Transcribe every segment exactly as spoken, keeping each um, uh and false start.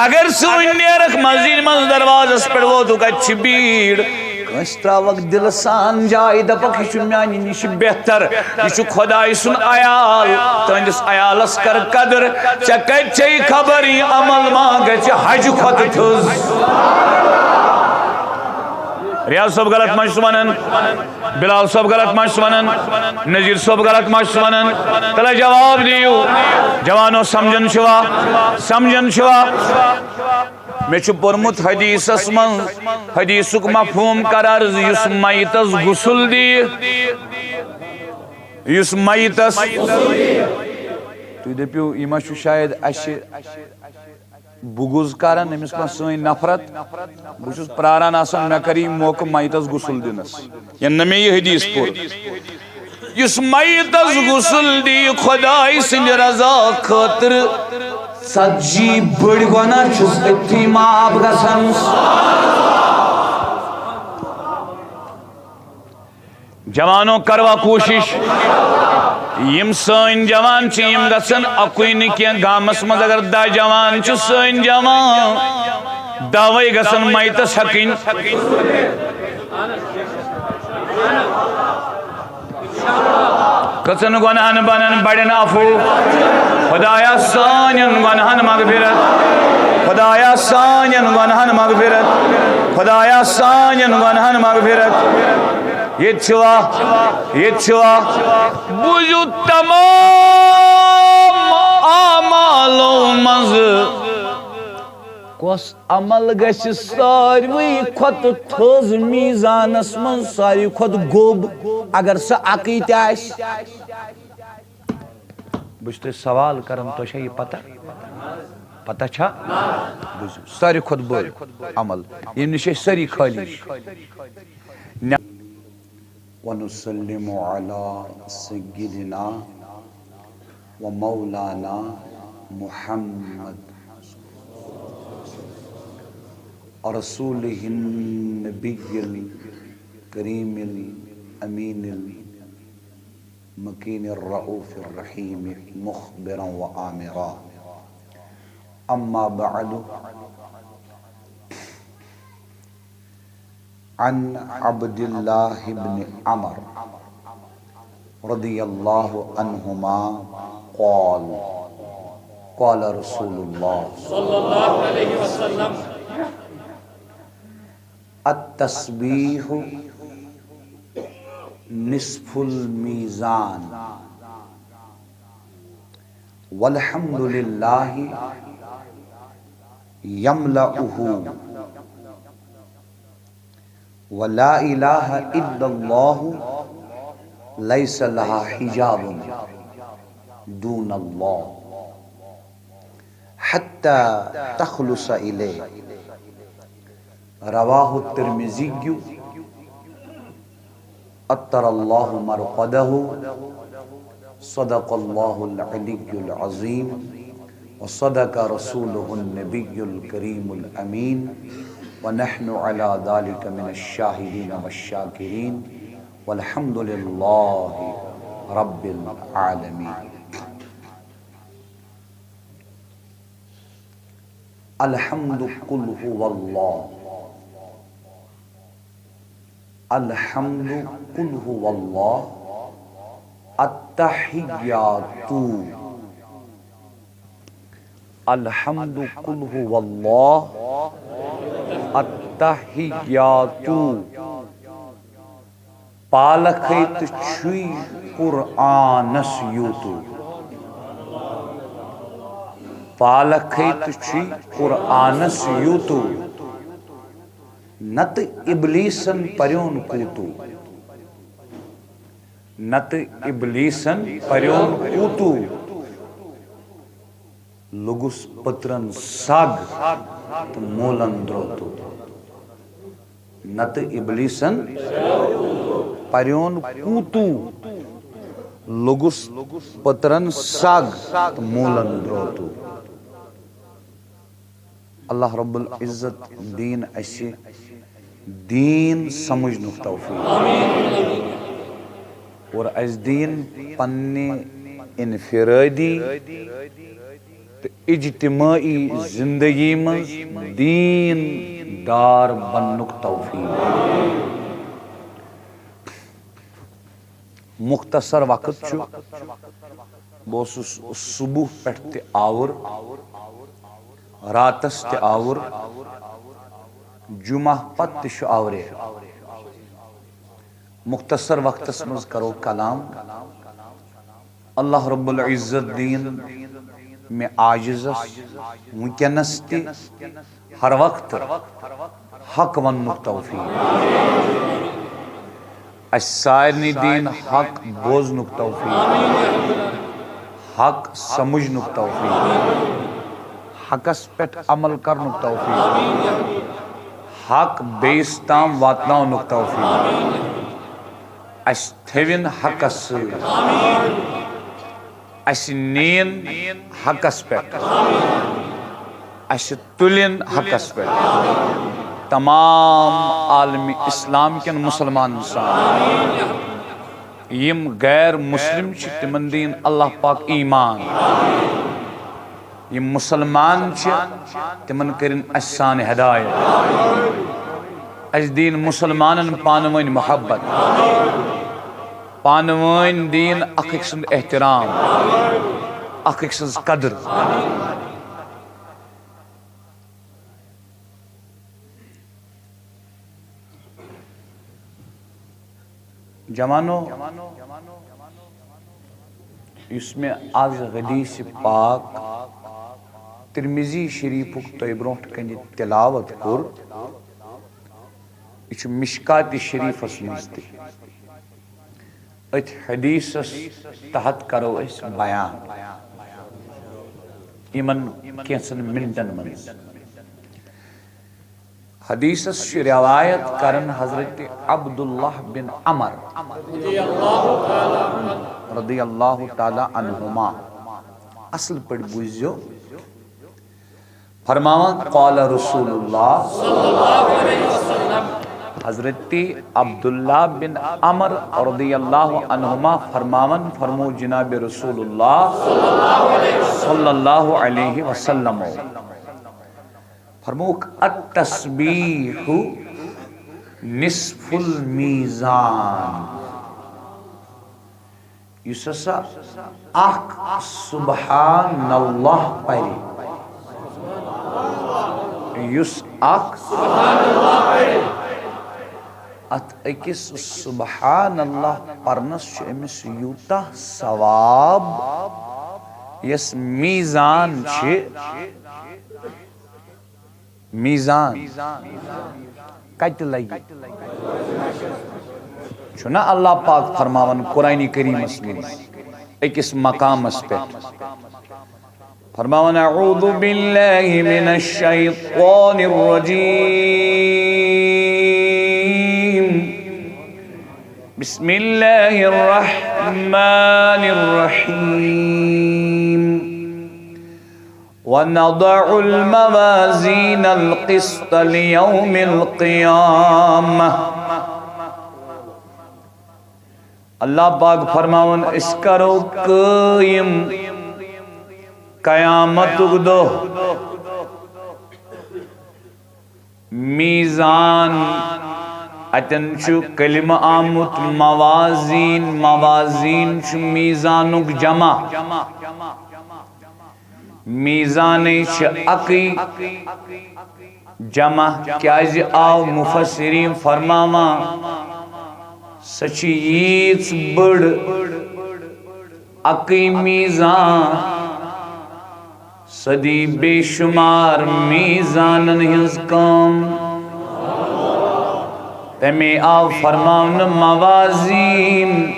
اگر ژٕ وۄنۍ نیرکھ مسجدِ منٛز دروازس پٮ۪ٹھ، ووتُکھ، اتہِ چھِ بیٖڑ، کٲنٛسہِ ترٛاوکھ دِلہٕ سان جاے، دپکھ، یہِ چھُ میانہِ نِش بہتر، یہِ چھُ خۄداے سُنٛد عیال، تہنٛدِس عیالس کر قدر۔ ژےٚ کتہِ چھے خبر، یہِ عمل ما گژھِ حج کھۄتہٕ تھٔز؟ ریاض صٲب غلط ما چھُس ونان؟ بلال صٲب غلط ما چھُس ونان؟ نذیر صٲب غلط ما چھُس ونان؟ تلے جواب دِیِو۔ جوانو، سمجھان چھِوا؟ سمجھان چھِوا؟ مےٚ چھُ پوٚرمُت حدیثس منٛز، حدیثُک مفہوم کر عرض، یُس میتس غسل دِیہِ، یُس میتس، تُہۍ دٔپِو، یہِ ما چھُ شاید اسہِ بغض کران، أمِس ما سٲنۍ نفرت؟ بہٕ چھُس پراران آسان، مےٚ کر یہِ موقعہٕ میتس غسل دِنس، ییٚلہِ نہٕ مےٚ یہِ حدیث پوٚر۔ یُس میتس غسل دی خۄداے سٕنٛدِ رضا خٲطرٕ، ژتجی بٔڑۍ گۄناہ چھِس أتھی معاف گژھان۔ جوانو، کروا کوٗشِش، یِم سٲنۍ جوان چھِ، یِم گژھن اَکُے نہٕ کینٛہہ، گامس منٛز اگر دَہ جوان چھِ سٲنۍ جوان، دَہوَے گژھن میتس ہٮ۪کٕنۍ۔ کٔژن گۄنہن بنن بڑٮ۪ن عفو؟ خۄدایا سانٮ۪ن گۄنہن مغفرت، خۄدایا سانٮ۪ن گۄنہن مغفرت، خۄدایا سانٮ۪ن گۄنہن مغفرت۔ ییٚتہِ چھِوا، ییٚتہِ چھِوا؟ بوٗزِو، تمام اعمالو منٛزٕ کۄس عمل گژھِ ساروٕے کھۄتہٕ تھٔز میزانس منٛز، ساروٕے کھۄتہٕ گوٚب، اگر سۄ اکٕے تہِ آسہِ؟ بہٕ چھُس تۄہہِ سوال کران، تۄہہِ چھا یہِ پتہ؟ پتہ چھا؟ بوٗزِو، ساروٕے کھۄتہٕ بٔڑ عمل، ییٚمہِ نِش أسۍ سٲری خٲلی چھِ۔ ونسلم علی سیدنا و مولانا محمد رسولہ النبی الکریم الامین المکین الرؤوف الرحیم مخبرا و آمرا۔ اما بعد، عن عبد الله بن عمر رضي الله عنهما قال، قال رسول الله صلى الله عليه وسلم، التسبيح نصف الميزان، والحمد لله يملأه، ولا إله إلا الله ليس لها حجاب دون الله حتى تخلص إليه. رواه الترمذي، أطر الله مرقده، صدق الله العلي العظيم، وصدق رسوله النبي الكريم الأمين، ونحن على ذلك من الشاهدين والشاكرين، والحمد لله رب العالمين. الحمد، قل هو الله. الحمد، قل هو الله. التحيات. الحمد، قل هو الله. التحيات. پالکھے تہٕ چھُے قرآنس یوٗتوٗ۔ پالکھے تہٕ چھُے قرآنس یوٗتوٗ۔ نتہٕ ابلیسن پریون کوٗتوٗ۔ نتہٕ ابلیسن پریون کوٗتوٗ۔ لوٚگُس پٔترن سگ تہٕ مولن دروتو۔ نتہٕ ابلیسن پریون کوٗتوٗ۔ لوٚگُس پٔترن سگ تہٕ مولن دروتو۔ اللہ رب العزت دین اسہِ دین سمجھنُک توفیق۔ اور اسہِ دین پننہِ انفرادی تہٕ اجتماعی زندگی منٛز دین دار بننُک توفیق۔ مختصر وقت چھُ، بہٕ اوسُس صبح پٮ۪ٹھ تہِ آوُر، راتس تہِ آوُر، جمعہ پتہٕ تہِ چھُ آورے۔ مختصر وقتس منٛز کرو کلام۔ اللہ رب العزت دین مےٚ عاجزس وٕنکیٚنس تہِ ہر وقت حق وننُک توفیق۔ اسہِ سارنٕے دین حق بوزنُک توفیق، حق سمجھنُک توفیق، حقس پٮ۪ٹھ عمل کرنُک توفیق، حق بیٚیِس تام واتناونُک توفیق۔ اسہِ تھٲوِن حقس سۭتۍ، اسہِ نِیِن حقس پٮ۪ٹھ، اسہِ تُلِن حقس پٮ۪ٹھ۔ تمام عالم اسلام کٮ۪ن مسلمانن سان، یِم غیر مسلم چھِ، تِمن دِیِن اللہ پاک ایمان۔ یِم مسلمان چھِ، تِمن کٔرِن اسہِ سان ہدایت۔ اسہِ دِیِن مسلمانن پانہٕ ؤنۍ محبت، پانہٕ ؤنۍ دِیِن اکھ أکۍ سُنٛد احترام، اکھ أکۍ سٕنٛز قدر۔ جوانو، یُس مےٚ از حدیث پاک ترمذی شریفُک تۄہہِ برونٛٹھ کنہِ تلاوت کوٚر، یہِ چھُ مشکات شریفس منٛز تہِ۔ أتھۍ حدیثس تحت کرو أسۍ بیان یِمن کینٛژن منٹن منٛز۔ حدیثس چھِ روایت کران حضرت عبداللہ بن عمر رضی اللہ تعالی عنہما۔ اصل پٲٹھۍ بوٗزِو۔ فرماوان، قال رسول اللہ، حضرت عبداللہ بن عمر رضی اللہ عنہما فرماوان، فرمو جناب رسول اللہ صلی اللہ علیہ وسلم۔ فرموک، التسبیح نصف المیزان۔ یُس ہسا اکھ سبحان اللہ پرِ، یُس اکھ، اتھ أکِس سبحان اللہ پرنس چھُ أمِس یوٗتاہ ثواب، یس میزان چھِ۔ میزان کتہِ لگہِ؟ چھُنہ اللہ پاک فرماوان قرآن کریمس منٛز أکِس مقامس پٮ۪ٹھ، فرماوان، اعوذ باللہ من الشیطان الرجیم، بسم اللہ الرحمن الرحیم۔ ونضع الموازین القسط لیوم القیامہ۔ اللہ پاک فرماوان، أسۍ کرو قٲیِم قیامتُک دۄہ میزان۔ اتٮ۪ن چھُ کلمہٕ آمُت موازین۔ موازین چھُ میزانُک جمع۔ میزانٕے چھِ اَکٕے جمع۔ کیازِ آو مفسرین فرماوان، سۄ چھِ ییٖژ بٔڑ اَکٕے میزان، سۄ دی بے شمار میزانن ہٕنٛز کٲم۔ تَمے آو فرماونہٕ موازین،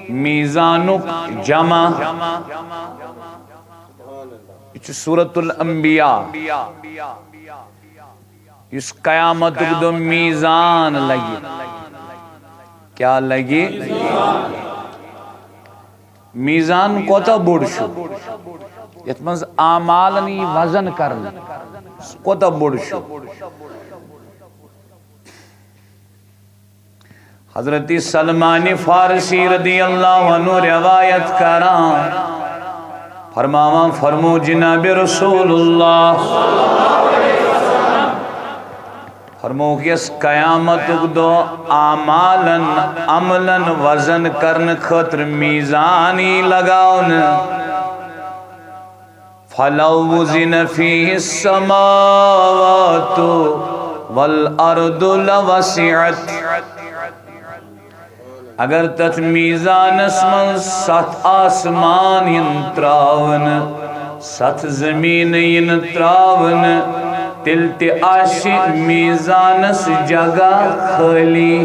میزانُک جمع۔ یہِ چھُ سورۃ الانبیاء، یُس قیامتُک دۄہ میزان لگہِ۔ کیٛاہ لگہِ؟ میزان کوتاہ بوٚڑ چھُ؟ یَتھ منٛز اعمالن یی وزن کرنہٕ، سُہ کوتاہ بوٚڑ چھُ؟ حضرت سلمان فارسی رضی اللہ عنہ روایت کران، فرماوان فرمو جناب رسول اللہ، فرمووُکھ یس قیامتُک دۄہ اعمالن، عملن وزن کرنہٕ خٲطرٕ میزان یی لگاونہٕ، فلو وزن فيه السماوات والارض لوسعت۔ اگر تتھ میزانس منٛز ستھ آسمان یِن تراونہٕ، ستھ زمین یِن تراونہٕ، تیٚلہِ تہِ آسہِ میزانس جگہ خٲلی۔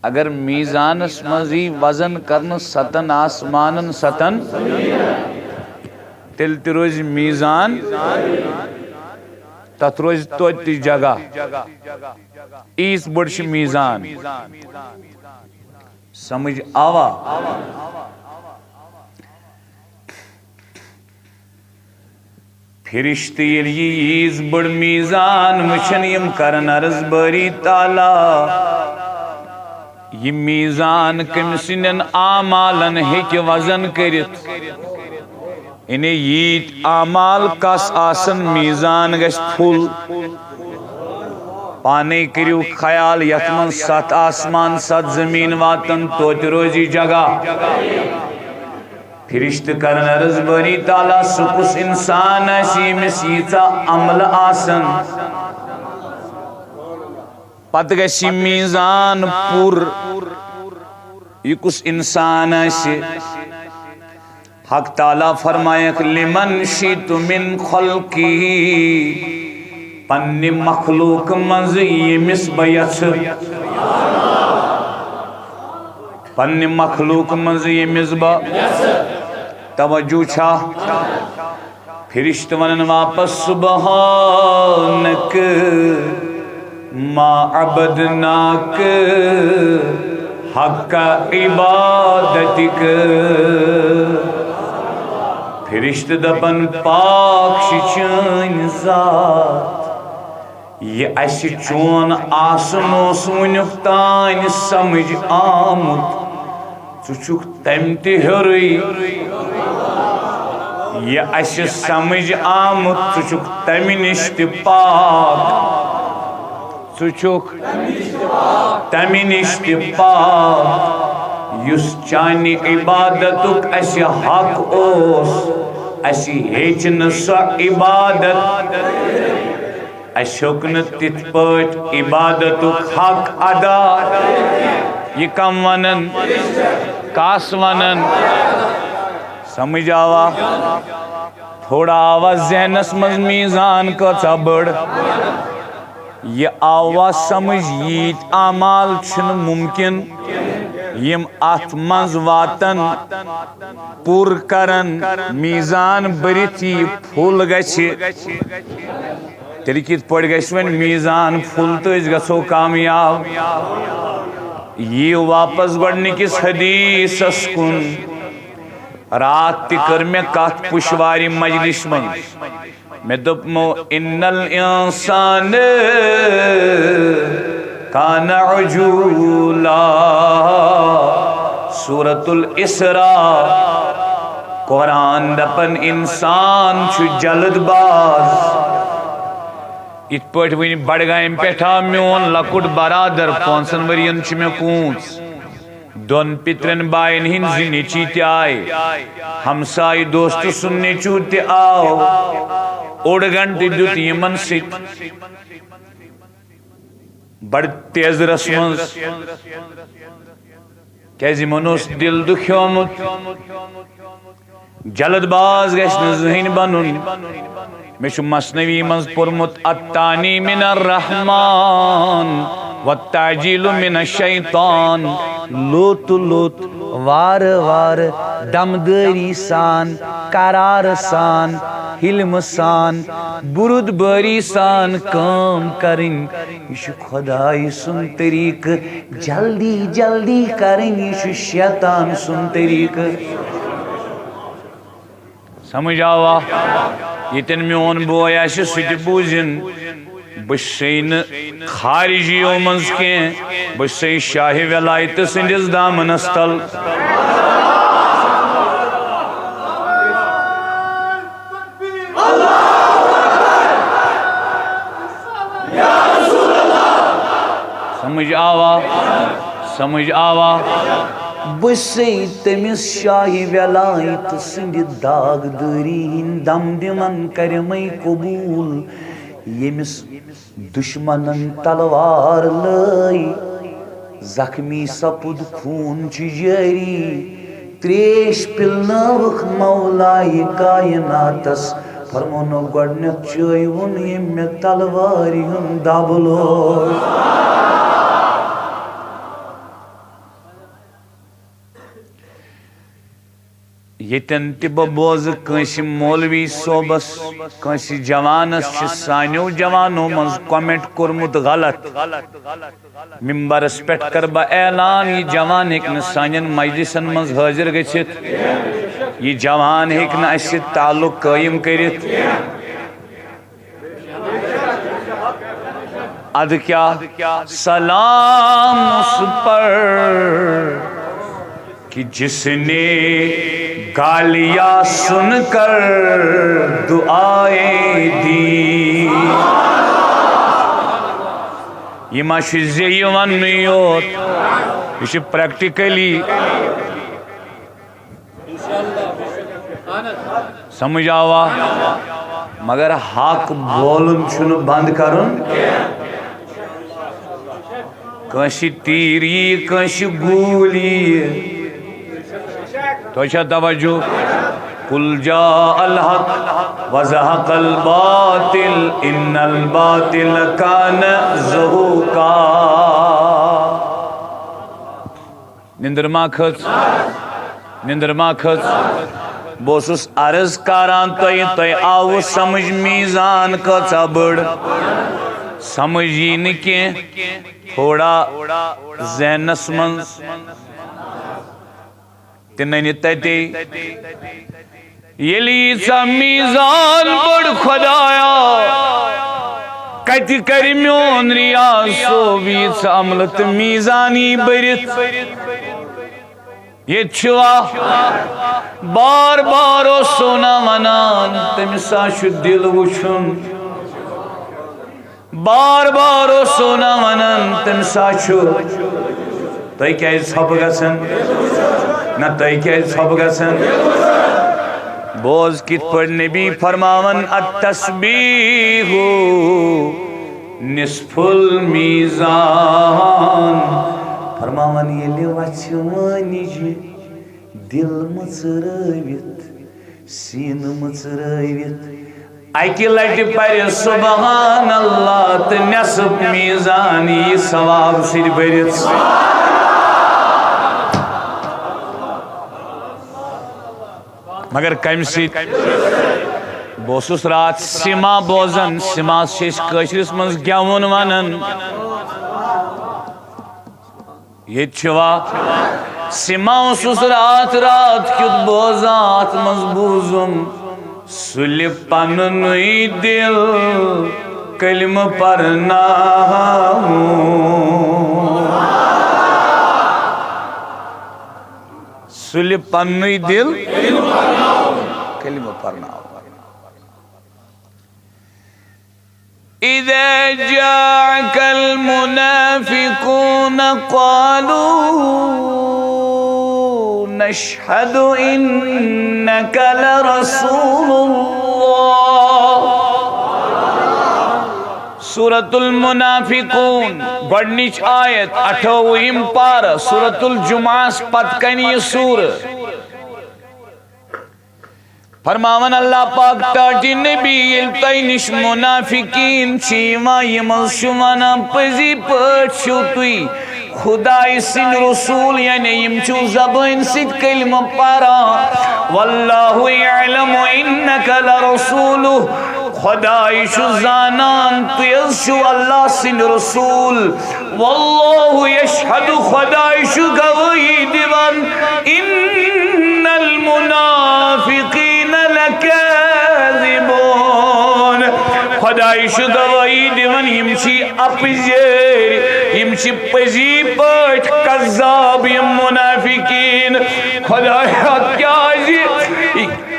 اگر میزانس منٛز یی وزن کرنہٕ ستن آسمانن، ستن، تیٚلہِ تہِ روزِ میزان، تتھ روزِ توتہِ تہِ جگہ۔ ییٖژ بٔڑ چھِ میزان۔ سمجھ آوا؟ فرشتہٕ ییٚلہِ یہِ ییٖژ بٔڑ میزان وٕچھن، یِم کرن عرض، باری تعالیٰ، یہِ میزان کٔمۍ سٕنٛدٮ۪ن اعمالن ہیٚکہِ وزن کٔرِتھ؟ یعنی ییٖتۍ اعمال کس آسن، میزان گژھِ full۔ پانے کٔرِو خیال، یتھ منٛز ستھ آسمان، ستھ زمین واتن، توتہِ روزِ جگہ۔ فرشتہٕ کرن عرض، باری تعالیٰ، سُہ کُس انسان آسہِ ییٚمِس ییٖژاہ عملہٕ آسن؟ پتہٕ گژھِ یہِ میزان پوٗرٕ۔ یہِ کُس انسان آسہِ؟ حق تعالیٰ فرمایکھ، لمن شئت من خلقی، پننہِ مخلوق منٛز ییٚمِس بہٕ یژھٕ۔ پننہِ مخلوق منٛز ییٚمِس بہٕ۔ توجہ چھا؟ فرشتہٕ ونن واپس، سبحانک ما عبدناک حق عبادتک۔ فرشتہٕ دپن، پاک چھِ چٲنۍ ذات، یہِ اسہِ چون آسُن اوس وُنیُک تام سمجھ آمُت، ژٕ چھُکھ تمہِ تہِ ہیوٚرُے۔ یہِ اسہِ سمجھ آمُت، ژٕ چھُکھ تمہِ نِش تہِ پاک۔ ژٕ چھُکھ تمہِ نِش تہِ پاک، یُس چانہِ عبادتُک اسہِ حق اوس، اسہِ ہیٚچ نہٕ سۄ عبادت۔ اسہِ ہیوٚک نہٕ تِتھ پٲٹھۍ عبادتُک حق ادا۔ یہِ کم ونن؟ کس ونن؟ سمجھ آوا؟ تھوڑا آوا ذہنس منٛز میزان کۭژاہ بٔڑ؟ یہِ آوا سمجھ، ییٖتۍ اعمال چھِنہٕ ممکن یِم اتھ منٛز واتن، پوٗرٕ کرن، میزان بٔرِتھ یی full گژھِ۔ تیٚلہِ کِتھ پٲٹھۍ گژھِ وۄنۍ میزان full تہٕ أسۍ گژھو کامیاب؟ یِیِو واپس گۄڈٕنِکِس حدیثس کُن۔ راتھ تہِ کٔر مےٚ کتھ پُشوارِ مجلس منٛز۔ مےٚ دوٚپمو، ان الانسان کان عجولا۔ سورۃ الاسراء، قرآن دپان، انسان چھُ جلد باز۔ یِتھ پٲٹھۍ وٕنہِ بڈگامہِ پٮ۪ٹھ آو میون لۄکُٹ برادر، پانٛژن ؤرین چھِ مےٚ کوٗنٛژ۔ دۄن پِترٮ۪ن باین ہٕنٛدۍ زٕ نیٚچی تہِ آے۔ ہمسایہِ دوستہٕ سُنٛد نیٚچوٗ تہِ آو۔ اوٚڑ گنٹہٕ دیُت یِمن سۭتۍ۔ بڑٕ تیزرس منٛز، کیازِ یِمن اوس دِل دُکھیومُت۔ جلد باز گژھِ نہٕ زٕہٕنۍ بنُن۔ مےٚ چھُ مثنوی منٛز پوٚرمُت، التأنی من الرحمن والتعجیل من الشیطان۔ لوٚت لوٚت، وارٕ وارٕ، دمدٲری سان، قرارٕ سان، حلمہٕ سان، بُرُدبٲری سان کٲم کرٕنۍ۔ یہِ چھُ خۄدایہِ سُنٛد طریٖقہٕ، جلدی جلدی کرٕنۍ، یہِ چھُ شیطان سُنٛد طریٖقہٕ۔ سمجھ آوا؟ ییٚتٮ۪ن میون بوے آسہِ، سُہ تہِ بوٗزِن۔ بہٕ چھُسے نہٕ خارجیو منٛز کینٛہہ، بہٕ چھُسے شاہِ ولایتہٕ سٕنٛدِس دامنس تل۔ سمجھ آوا؟ سمجھ آوا؟ بہٕ چھُسے تٔمِس شاہِ ولایتہٕ سٕنٛدِ داغدٲری ہٕنٛدۍ دم دِوان، کرمے قبوٗل، ییٚمِس دُشمنن تلوار لٲے، زخمی سپُد، خوٗن چھُ جٲری۔ تریش پِلنٲوٕکھ مولایہِ کایناتس، فرمونو گۄڈٕنیتھ چٲیوُن ییٚمۍ مےٚ تلوارِ ہُنٛد دب لوگ۔ ییٚتٮ۪ن تہِ بہٕ بوزٕ کٲنٛسہِ مولوی صٲبس، کٲنٛسہِ جوانس چھِ سانیو جوانو منٛز comment کوٚرمُت غلط، ممبرس پٮ۪ٹھ کرٕ بہٕ اعلان، یہِ جوان ہیٚکہِ نہٕ سانٮ۪ن مجلسن منٛز حٲضِر گٔژھِتھ، یہِ جوان ہیٚکہِ نہٕ اَسہِ سۭتۍ تعلق قٲیِم کٔرِتھ۔ ادٕ کیا؟ سلام اس پر کہ جس نے گالیاں سن کر دعائیں دی۔ یہ ما چھُ زیٚیہِ وننُے یوت، یہِ چھُ practically۔ سمجھ آوا؟ مگر حق بولُن چھُنہٕ بنٛد کرُن۔ کٲنٛسہِ تیٖر یی، کٲنٛسہِ گوٗلۍ یی۔ تۄہہِ چھا توجہ؟ قل جاء الحق وزهق الباطل ان الباطل كان زهوقا۔ نندر ما کھٔژ؟ نندر ما کھٔژ؟ بہٕ اوسُس عرض کران تۄہہِ، تۄہہِ آوٕ سمجھ میٖزان کۭژاہ بٔڑ؟ سمجھ یی نہٕ کینٛہہ، تھوڑا ذہنس منٛز تہِ ننہِ تتے۔ ییٚلہِ ییٖژاہ میٖزان بٔڑ خۄدایا، کتہِ کرِ میون ریاض صٲب ییٖژاہ عملہٕ تہٕ میٖزانی بٔرِتھ؟ ییٚتہِ چھُوا؟ بار بار اوسو نا ونان، تٔمِس ہا چھُ دِل وٕچھُن۔ بار بار اوسو نا ونان، تٔمِس ہا چھُ۔ تُہۍ کیازِ ژھۄپہٕ گژھان؟ نہ، تُہۍ کیازِ ژھۄپہٕ گژھان؟ بوز کِتھ پٲٹھۍ نبی فرماوان، التسبیح نصف المیزان۔ فرماوان، ییٚلہِ وَژھِ وٲنِج دِل مٕژرٲوِتھ، سیٖنہٕ مٕژرٲوِتھ، اَکہِ لَٹہِ پَرِ سبحان اللہ تہٕ نٮ۪صٕف میٖزان یی ثواب سۭتۍ بٔرِتھ۔ مگر کَمہِ سۭتۍ؟ بہٕ اوسُس راتھ سِما بوزان، سِماہَس چھِ أسۍ کٲشرِس منٛز گٮ۪وُن وَنان۔ ییٚتہِ چھُوا؟ سِما اوسُس راتھ راتھ کیُتھ بوزان، اَتھ منٛز بوٗزُم سُلہِ پننُے دِل کلمہٕ پرناوُن۔ سُلہِ پننُے دِل کلمہٕ پرناوُن۔ إذا جاءك المنافقون قالوا نشهد إنك لرسول الله۔ سورة المنافقون، گۄڈنِچ آیت، اَٹھووُہِم پارہ، سورة الجمعہ ہس پتہٕ کنہِ یہِ سورہ۔ فرماوان اللہ پاک ٹاٹی نبی، ییٚلہِ تۄہہِ نِش منافقین چھِ یِوان، یِم حظ چھِ ونان، پٔزی پٲٹھۍ چھِو تُہۍ خدایہِ سٕنٛدۍ رسول، یعنی یِم چھِو زبٲنۍ سۭتۍ کلمہٕ پران۔ واللہ یعلم انک لرسولہ، خداے چھُ زانان تُہۍ حظ چھِو اللہ سٕنٛدۍ رسول۔ واللہ یشہد، خداے چھُ گوٲہی دِوان، ان المنافقین لکاذبون، خداے چھُ گوٲہی دِوان، چھِ اپزٲرۍ، یِم چھِ پٔزی پٲٹھۍ کذاب، یِم منافقین۔ خدایا، کیازِ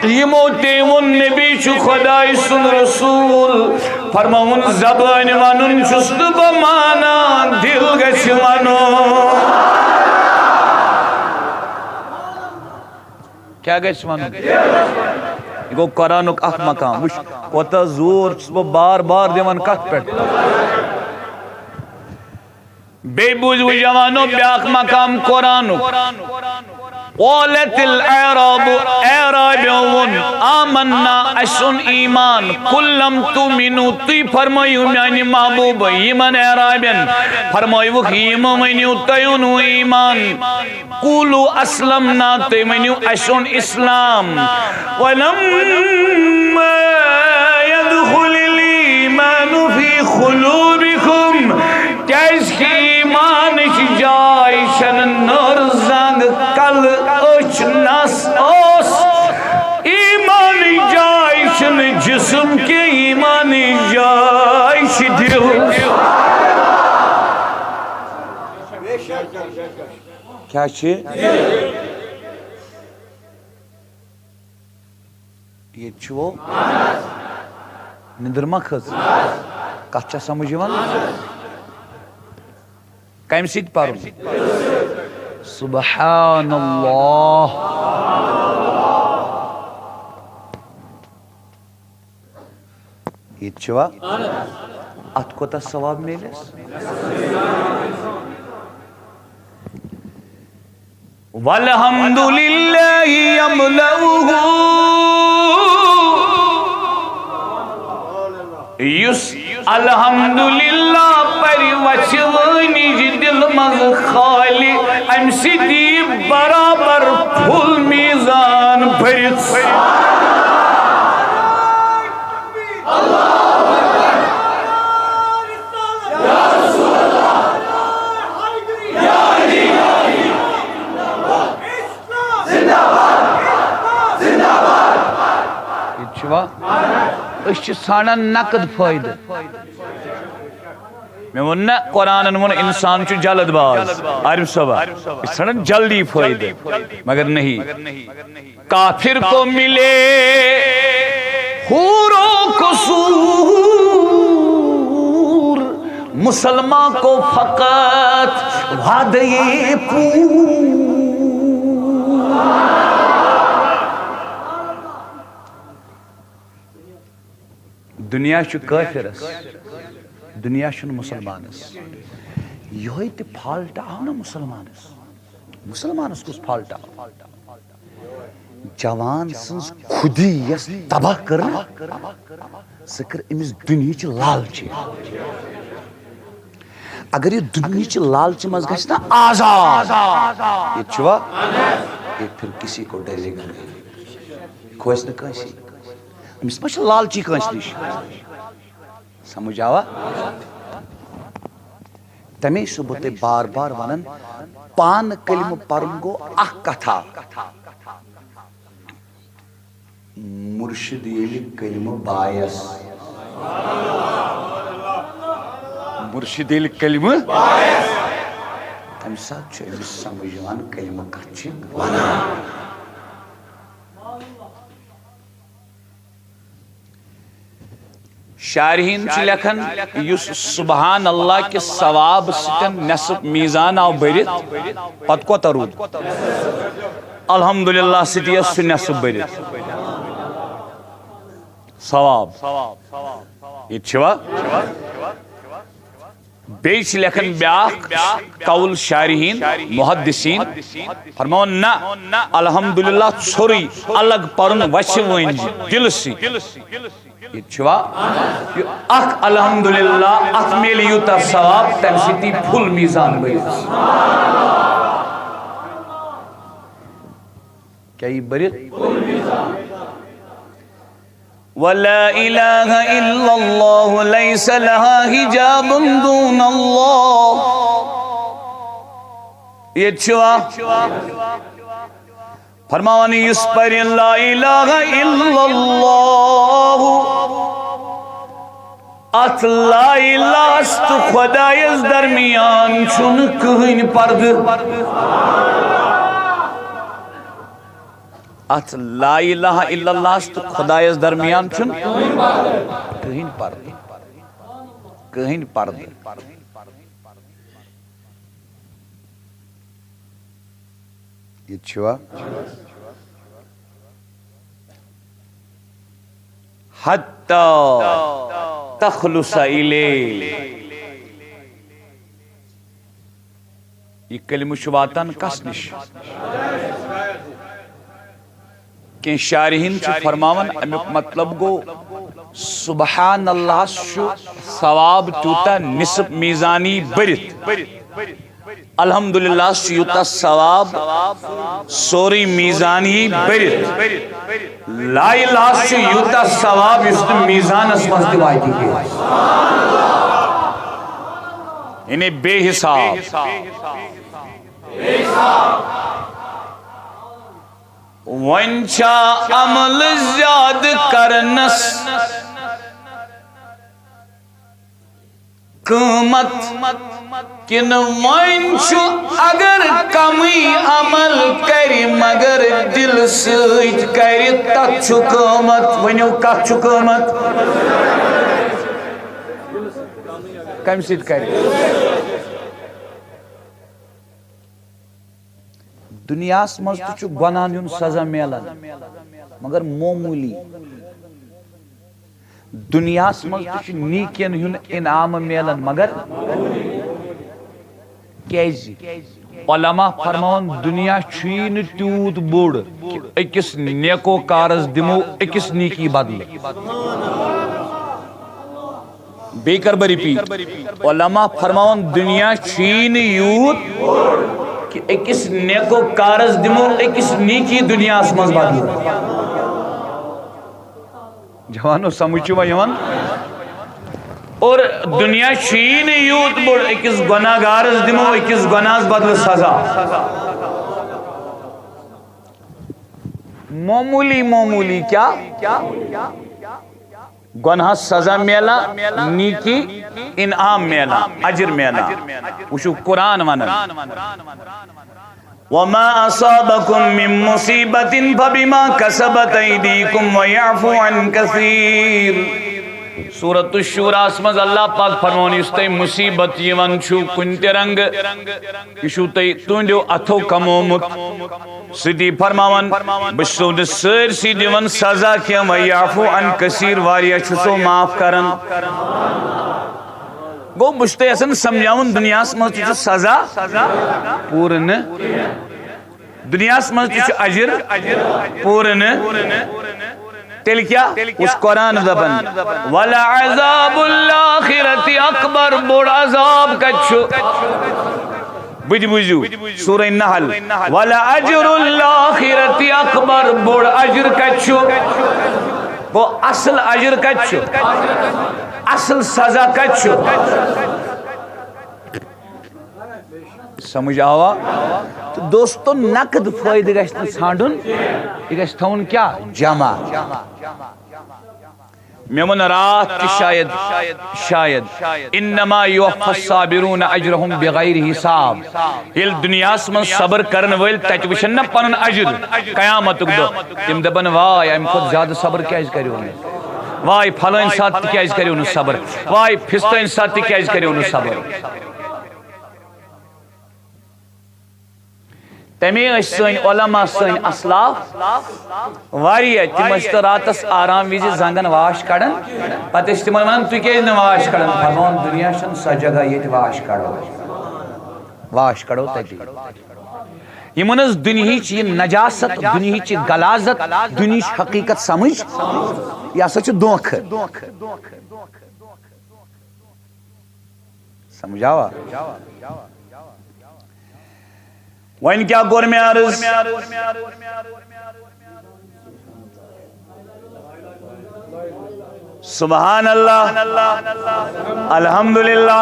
یِمو تہِ ووٚن نبی چھُ خداے سُنٛد رسول، فرماوُن زبٲنۍ ونُن چھُس نہٕ بہٕ مانان، دِل گژھِ ونُن۔ کیٛاہ گژھِ ونُن؟ یہِ گوٚو قرآنُک اکھ مقام۔ وٕچھ، کوتاہ زور چھُس بہٕ بار بار دِوان کتھ پٮ۪ٹھ۔ بیٚیہِ بوٗزِو جوانو بیٛاکھ مقام قرآنُک۔ قالت الاعراب، اعرابیو ووٚن، آمنا، اسہِ اوٚن ایمان، قل لم تؤمنوا، تُہۍ فرمٲیِو میانہِ محبوبہ یِمن اعرابین، فرمٲیوُکھ، یِمو ؤنِو تۄہہِ اوٚنوُ ایمان۔ قولوا اسلمنا، تُہۍ ؤنِو، اَسہِ اوٚن اسلام۔ ولما يدخل الإيمان في قلوبكم، کیازِ کہِ ایمانٕچ جاے چھنہٕ نٔر زنگ، کلہٕ، أچھ، نس، اوس۔ ایمانٕچ جاے چھنہٕ جسم کینٛہہ، ایمانٕچ جاے چھِ دِل۔ کیٛاہ چھِ؟ ییٚتہِ چھُو؟ نِندٕر ما کھٔژ؟ کَتھ چھا سمجھ یِوان؟ کَمہِ سۭتۍ پَرُن؟ سبحان اللہ۔ ییٚتہِ چھُوا؟ اَتھ کوٗتاہ ثواب میلٮ۪س؟ والحمد للہ یملؤہ۔ یُس الحمدللہ پرِ وژھِ وٲنِج دِلہٕ منٛز خالہِ، اَمہِ سۭتۍ یِیہِ برابر پھُل میٖزان بٔرِتھ۔ ییٚتہِ چھُوا؟ أسۍ چھِ ژھانڈان نقد فٲیدٕ۔ مےٚ ووٚن نہ، قرآنن ووٚن انسان چھُ جلد باز۔ عارف صٲبا، أسۍ چھِ ژھانڈان جلدی فٲیدٕ، مگر نہیں۔ کافر کو ملے حور و قصور، مسلمان کو فقط وعدے پور۔ دنیا چھُ کٲفرس، دنیا چھُنہٕ مُسلمانس۔ یِہوٚے تہِ فالٹ آو نہ مُسلمانس۔ مُسلمانس کُس فالٹ آو؟ جوان سٕنٛز خودی یۄس تباہ کٔر نہ، سۄ کٔر أمِس دُنیہٕچ لالچی۔ اگر یہِ دُنیہٕچ لالچہِ منٛز گژھِ نہ آزاد، ییٚتہِ چھُوا؟ یہ پھر کسی کو ڈرے گا نہیں، کھوژِ نہٕ کٲنٛسی۔ أمِس ما چھِ لالچی کٲنٛسہِ نِش؟ سمجھ آوا؟ تمے چھُس بہٕ تۄہہِ بار بار ونان، پانہٕ کلمہٕ پرُن گوٚو اکھ کتھا۔ مرشد ییٚلہِ کلمہٕ بایس، مرشد ییٚلہِ کلمہٕ، تمہِ ساتہٕ چھُ أمِس سمجھ یِوان کلمہٕ کتھ چھِ ونان۔ شارحین چھِ لیکھان، یُس سبحان اللہ کہِ ثواب سۭتۍ نصف میزان آو بٔرِتھ، پتہٕ کوتاہ روٗد؟ الحمدللہ سۭتۍ یہِ سُہ نصف بٔرِتھ۔ ثواب۔ ییٚتہِ چھِوا؟ بیٚیہِ چھِ لیکھان بیٛاکھ قول شارحین، محدثین، فرماوان نہ، الحمدللہ ژھوٚرُے الگ پرُن وَژھِ وٲنجہِ دِلہٕ سۭتۍ۔ ییٚتہِ چھُوا؟ یہِ اکھ الحمدللہ، اتھ میلہِ یوٗتاہ ثواب، تمہِ سۭتۍ یی پھُل میزان بٔرِتھ۔ کیٛاہ یی بٔرِتھ؟ ولا الہ الا اللہ، لیس لہا حجاب دون اللہ۔ ییٚتہِ چھُوا؟ فرماوان، یُس پرِ لا الہ الا اللہ، اتھ لا الہس تہٕ خۄدایس درمیان چھُنہٕ کٕہٕنۍ پردٕ۔ اتھ لا الہ الا اللہس تہٕ خۄدایس درمیان چھُنہٕ کٕہٕنۍ پردٕ۔ کٕہٕنۍ پردٕ۔ ییٚتہِ چھُوا؟ حتی تخلص الیہ۔ یہِ کلمہٕ چھُ واتان کس نِش؟ کینٛہہ شارحیٖن چھِ فرماوان، اَمیُک مطلب گوٚو، سبحان اللہس چھُ ثواب تیوٗتاہ نصف میزانی بٔرِتھ، الحمدللہس چھُ یوٗتاہ ثواب سورُے میزان یی بٔرِتھ، لا الہس چھُ یوٗتاہ ثواب یُس نہٕ میزانس منٛز تہِ واتہِ کینٛہہ۔ یعنی بے حساب۔ وۄنۍ چھا عمل زیادٕ کرنس قۭمت، کِنہٕ وۄنۍ چھُ اگر کمٕے عمل کرِ مگر دل سۭتۍ کرِ، تتھ چھُ قۭمت؟ ؤنِو، کتھ چھُ قۭمت؟ کمہِ سۭتۍ کرِ؟ دُنیاہس منٛز تہِ چھُ گۄناہن ہُنٛد سزا میلان، مگر معموٗلی۔ دُنیاہس منٛز تہِ چھُ نیٖکین ہُنٛد انعام میلان، مگر کیازِ؟ علماء فرماوان، دُنیا چھُیی نہٕ تیوٗت بوٚڑ کہِ أکِس نیکو کارس دِمو أکِس نیٖکی بدلہٕ۔ بیٚیہِ کر بہٕ رِپیٖٹ، علماء فرماوان، دُنیا چھُیی نہٕ یوٗت کہِ أکِس نیکو کارس دِمو أکِس نیٖکی دُنیاہس منٛز بدلہٕ۔ جوانو، سمجھ چھُوا یِوان؟ اور دُنیا چھُیی نہٕ یوٗت بوٚڑ، أکِس گۄناہ گارس دِمو أکِس گۄناہس بدلہٕ سزا۔ معموٗلی معموٗلی کیٛاہ؟ گۄناہس سزا میلان، نیٖکی انعام میلان، اجر میلان۔ وٕچھِو، قرآن ونان، وما اصابکم من مصیبۃ فبما کسبت ایدیکم ویعفو عن کثیر۔ سورۃ الشوراہس منٛز اللہ پاک فرماوان، یُس تۄہہِ مصیبت یِوان چھُ کُنہِ تہِ رنگہٕ، یہِ چھُو تۄہہِ تُہنٛدیو اتھو کمومُت۔ سۭتی فرماوان، بہٕ چھُسو نہٕ سٲرسٕے دِوان سزا کینٛہہ، ویعفو عن کثیر، واریاہ چھُسو معاف کران۔ گوٚو، بہٕ چھُس تۄہہِ یژھان سمجھاوُن، دُنیاہس منٛز تہِ چھُ سزا پوٗرٕ نہٕ، دُنیاہس منٛز تہِ چھُ اجر پوٗرٕ نہٕ۔ تیٚلہِ کیٛاہ؟ یُس قرآن دپان، ولعذاب الآخرۃ اکبر، بوٚڑ عذاب کتہِ چھُ؟ بہٕ تہِ بوٗزِو، سورہ نحل، ولأجر الآخرۃ اکبر، بوٚڑ اجر کتہِ چھُ؟ گوٚو، اصل اجر کتہِ چھُ؟ اصل سزا کتہِ چھُ؟ سمجھ آوا؟ تہٕ دوستو، نقد فٲیدٕ گژھِ نہٕ ژھانڈُن، یہِ گژھِ تھاوُن کیٛاہ؟ جمع۔ مےٚ ووٚن راتھ تہِ شاید، شاید، انما یوفی الصابرون اجرهم بغیر حساب۔ ییٚلہِ دُنیاہس منٛز صبر کرن وٲلۍ تتہِ وٕچھن نہ پنُن اجر قیامتُک دۄہ، تِم دپن، واے، امہِ کھۄتہٕ زیادٕ صبر کیازِ کریو نہٕ؟ واے، فلٲنۍ ساتہٕ تہِ کیازِ کریو نہٕ صبر؟ واے، فستٲنۍ ساتہٕ تہِ کیازِ کریو نہٕ صبر؟ تمے ٲسۍ سٲنۍ علماء، سٲنۍ اسلاف واریاہ، تِم ٲسۍ تہٕ راتس آرام وِزِ زنگن واش کڑان۔ پتہٕ ٲسۍ تِمن ونان، تُہۍ کیازِ نہٕ واش کڑان؟ فرماوان، دُنیا چھنہٕ سۄ جگہ ییٚتہِ واش کڑو، واش کڑو تتی۔ یِمن ٲس دُنہِچ یہِ نجاست، دُنہِچ یہِ غلاظت، دُنہِچ حقیقت سمجھ، یہِ ہسا چھُ دھوکہٕ۔ سمجھ آوا؟ وۄنۍ کیٛاہ کوٚر مےٚ عرض؟ سبحان اللہ، الحمدللہ۔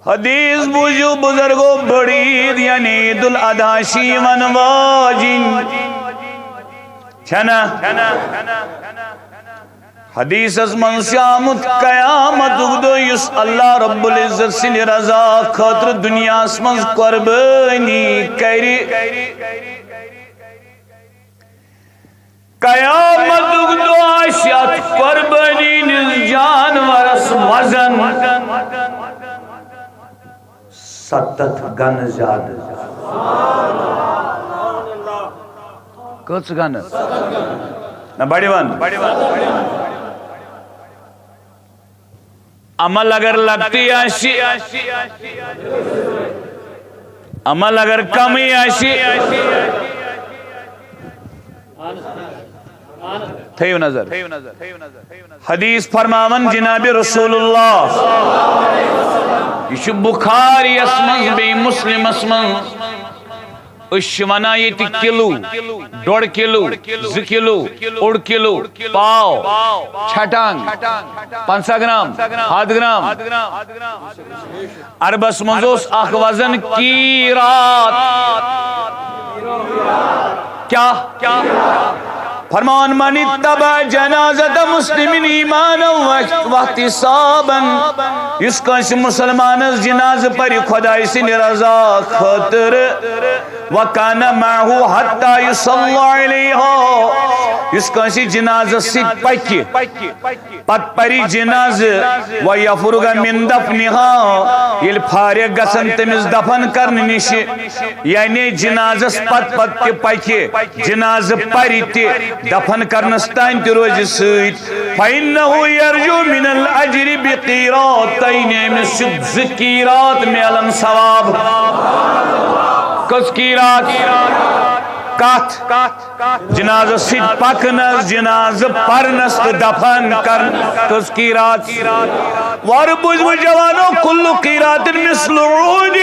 حدیث بوٗزِو بزرگو، بٔڑ عید یعنی عید الاضحیٰ چھِ یِوان واجِنۍ۔ چھَنا؟ حدیثس منٛز چھُ آمُت، قیامتُک دۄہ یُس اللہ رب العزت سٕنٛدِ رضا خٲطرٕ دُنیاہس منٛز قۄربٲنی کرِ، قیامتُک دۄہ آسہِ اتھ قۄربٲنی ہٕنٛدِس جانورس وزن ستتھ گنہٕ زیادٕ۔ کٔژ گنہٕ؟ نہ، بڑِ ون۔ عمل اگر لۄکٹُے آسہِ، عمل اگر کمٕے آسہِ، تھٲیِو نظر۔ حدیث فرماوان جناب رسول اللہ، یہِ چھُ بخاریَس منٛز، بیٚیہِ مسلمس منٛز۔ أسۍ چھِ وَنان ییٚتہِ کِلوٗ، ڈۄڈ کِلوٗ، زٕ کِلوٗ، اوٚڑ کِلوٗ، پاو، چھٹانگ، پنٛژاہ گرام، ہتھ گرام۔ عربس منٛز اوس اکھ وزن قیرات۔ کیٛاہ؟ فرمان، من اتبع جنازت مسلم ایمانا و-، واحتسابا، یُس کٲنٛسہِ مسلمانس جنازٕ پرِ خۄداے سٕنٛدِ رضا خٲطرٕ، وکان معه حتی یصلی علیہ، یُس کٲنٛسہِ جنازس سۭتۍ پکہِ، پتہٕ پرِ جنازٕ، و یفرغ من دفنها، ییٚلہِ فارغ گژھن تٔمِس دفن کرنہٕ نِشہِ، یعنی جنازس پتہٕ پتہٕ تہِ پکہِ، جنازٕ پرِ تہِ، دفن کرنس تام تہِ روزِ سۭتۍ۔ فإنه يرجو من الأجر بقيراطين، أمِس چھِ زٕ قیرات میلان ثواب۔ کٔژ قیرات؟ کتھ؟ جنازس سۭتۍ پکنس، جنازٕ پرنس تہٕ دفن کرنس۔ کٔژ قیرات؟ وارٕ بوٗزِو جوانو، کل قیرات مثل عود،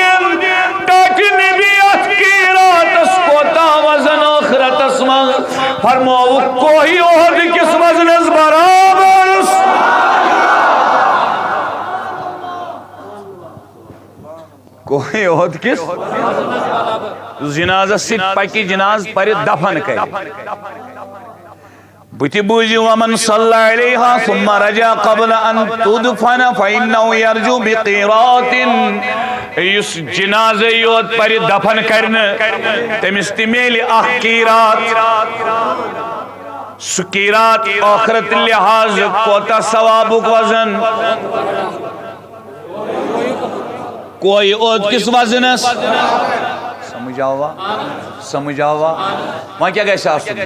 ٹاٹہِ نبی، اتھ قیراتس کوتاہ وزن ٲخرتس منٛز؟ فرمووُکھ، کوہِ احد کِس وزنس برابر۔ کوہِ احد کِس۔ جنازس سۭتۍ پکہِ، جناز پرِ، دفن کرِ۔ بہٕ تہِ بوٗزِو، ومن صلی علیہا ثم رجع قبل ان تدفن فإنه يرجو بقيراط۔ یُس جنازے یوت پرِ، دفن کرِ نہٕ، تٔمِس تہِ میلہِ اکھ قیرات۔ سُہ قیرات ٲخرت لحاظ کوتاہ ثوابُک وزن؟ کوہِ احد کِس وزنس۔ سمجھ آوا؟ سمجھ آوا؟ وۄنۍ کیٛاہ گژھِ آسُن؟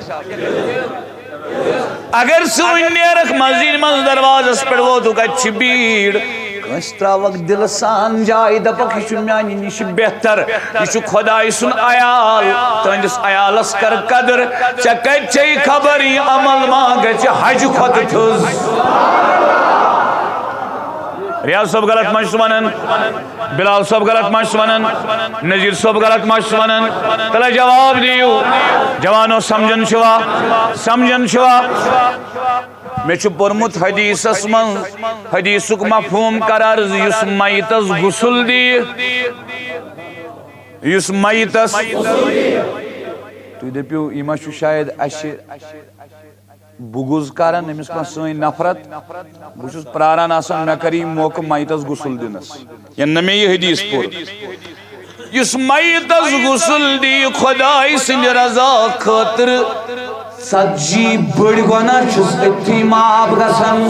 اگر ژٕ وۄنۍ نیرکھ مسجد منٛز، دروازس پٮ۪ٹھ ووتُکھ، اتہِ چھِ بیٖڑ، کٲنٛسہِ ترٛاوکھ دِلہٕ سان جاے، دپکھ، یہِ چھُ میانہِ نِش بہتر، یہِ چھُ خۄداے سُنٛد عیال، تُہنٛدِس عیالس کر قدر۔ ژےٚ کتہِ چھے خبر، یہِ عمل ما گژھِ حج کھۄتہٕ تھٔز؟ ریاض صٲب غلط ما چھُس ونان؟ بلال صٲب غلط ما چھُس ونان؟ نذیر صٲب غلط ما چھُس ونان؟ تلے جواب دِیِو۔ جوانو، سمجھان چھِوا؟ سمجھان چھِوا؟ مےٚ چھُ پوٚرمُت حدیثس منٛز، حدیثُک مفہوم کر عرض، یُس میتس غسل دِیہِ، یُس میتس، تُہۍ دٔپِو، یہِ ما چھُ شاید اَسہِ بُغض کران، أمِس ما سٲنۍ نفرت؟ بہٕ چھُس پراران آسان، مےٚ کر یہِ موقعہٕ میتس غسل دِنس، یَنہٕ نہٕ مےٚ یہِ حدیث پوٚر۔ یُس میتس غسل دی خۄداے سٕنٛدِ رضا خٲطرٕ، ژتجی بٔڑۍ گۄناہ چھُس أتھی معاف گژھان۔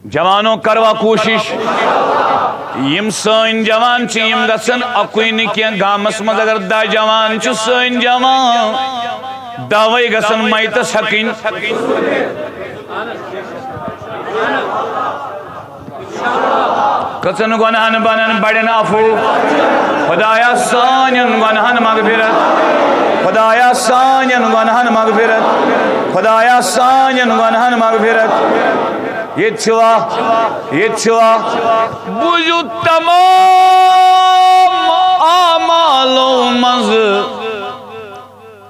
جوانو، کروا کوٗشِش؟ یِم سٲنۍ جوان چھِ، یِم گژھن اَکُے نہٕ کینٛہہ، گامَس منٛز اگر دَہ جوان چھِ، سٲنۍ جوان دَہوَے گژھن میتَس ہٮ۪کٕنۍ۔ کٔژَن گۄناہَن بَنَن بَڑٮ۪ن عفو؟ خۄدایا، سانٮ۪ن گۄناہَن مغفرت۔ خۄدایا، سانٮ۪ن گۄناہَن مغفرت۔ خۄدایا، سانٮ۪ن گۄناہَن مغفرت۔ ییٚتہِ چھِوا؟ ییٚتہِ چھِوا؟ بوٗزِو، تمام اعمالو منٛزٕ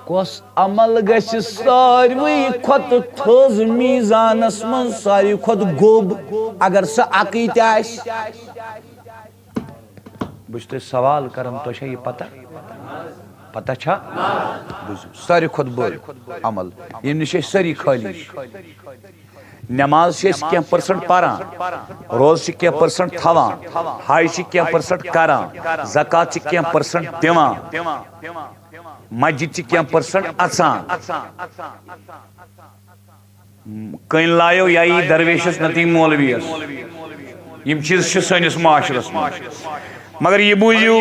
کۄس عمل گژھِ ساروٕے کھۄتہٕ تھٔز میٖزانس منٛز، ساروٕے کھۄتہٕ گوٚب، اگر سۄ اَکٕے تہِ آسہِ؟ بہٕ چھُس تۄہہِ سوال کران، تۄہہِ چھا یہِ پتہ؟ پتہ چھا؟ بوٗزِو، ساروی کھۄتہٕ بٔڑ عمل، ییٚمہِ نِش أسۍ سٲری خٲلی چھِ۔ نماز چھِ أسۍ کینٛہہ پٔرسنٹ پران، روزٕ چھِ کینٛہہ پٔرسنٹ تھاوان، حج چھِ کینٛہہ پٔرسنٹ کران، زکوٰۃ چھِ کینٛہہ پٔرسنٹ دِوان، مسجد چھِ کینٛہہ پٔرسنٹ اژان۔ کٔنۍ لایو یا یی درویشس نتہٕ یی مولویس۔ یِم چیٖز چھِ سٲنِس معاشرس منٛز۔ مگر یہِ بوٗزِو،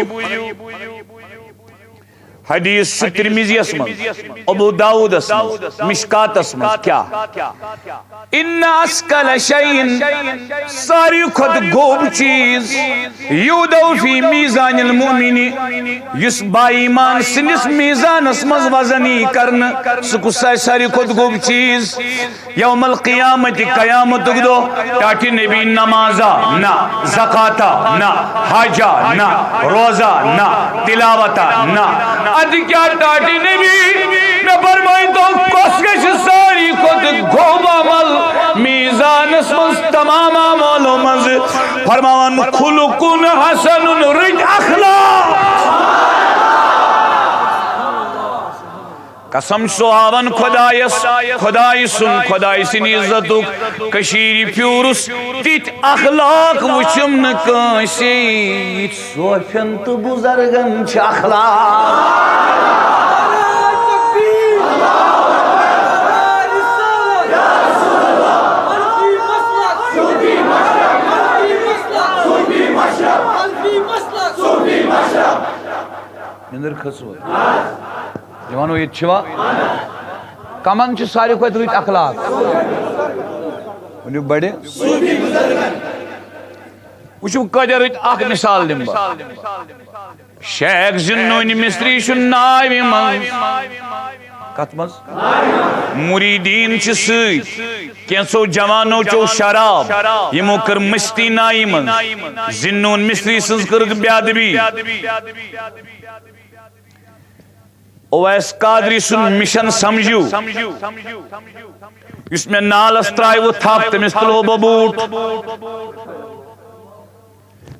حدیث چھُ ترمذیَس منٛز، ابو داؤدس منٛز، مشکاتس منٛز کیٛاہ؟ ان اثقل شیء، ساروی کھۄتہٕ گوٚب چیٖز، یوضع فی میزان المؤمن، یُس با ایمان سٕنٛدِس میزانس منٛز وزن یی کرنہٕ، سُہ کُس آسہِ ساروی کھۄتہٕ گوٚب چیٖز؟ یوم القیامت، قیامتُک دۄہ، ٹاٹھہِ نبی نمازا نہ، زکاتا نہ، حجا نہ، روزہ نہ، تلاوتا نہ۔ ادٕ کیٛاہ ٹاٹھہِ نبی، مےٚ فرمٲیتو، کۄس گژھِ ساروی کھۄتہٕ گوٚب عمل میزانس منٛز تمام اعمالو منٛز؟ فرماوان، خلق حسن، رٕتۍ اخلاق۔ قسم چھُسو ہاوان خۄدایس، خۄدایہِ سُنٛد، خۄدایہِ سٕنٛدِ عزتُک۔ کٔشیٖرِ پھیوٗرُس، تِتھۍ اخلاق وٕچھِم نہٕ کٲنٛسہِ، یِتھۍ صوفین تہٕ بُزرگن چھِ اخلاق۔ نِندٕر کھٔژوٕ؟ یہِ وَنو، ییٚتہِ چھِوا؟ کَمَن چھِ ساروی کھۄتہٕ رٕتۍ اخلاق؟ ؤنِو بَڑِ۔ وٕچھِو، کۭتیٛاہ رٕتۍ، اَکھ مِثال دِمہٕ بہٕ۔ شیخ ذی النون مصری چھُ ناوِ منٛز۔ کَتھ منٛز؟ مُریٖدیٖن چھِ سۭتۍ۔ کینٛژھو جوانو چیوٚو شراب، یِمو کٔر مستی نایہِ منٛز۔ ذی النون مصری سٕنٛز کٔرٕکھ بے ادبی۔ اویس قادری سُنٛد مِشن سمجھِو، یُس مےٚ نالس ترٛایوٕ تھپھ، تٔمِس تُلو بہٕ بوٗٹھ۔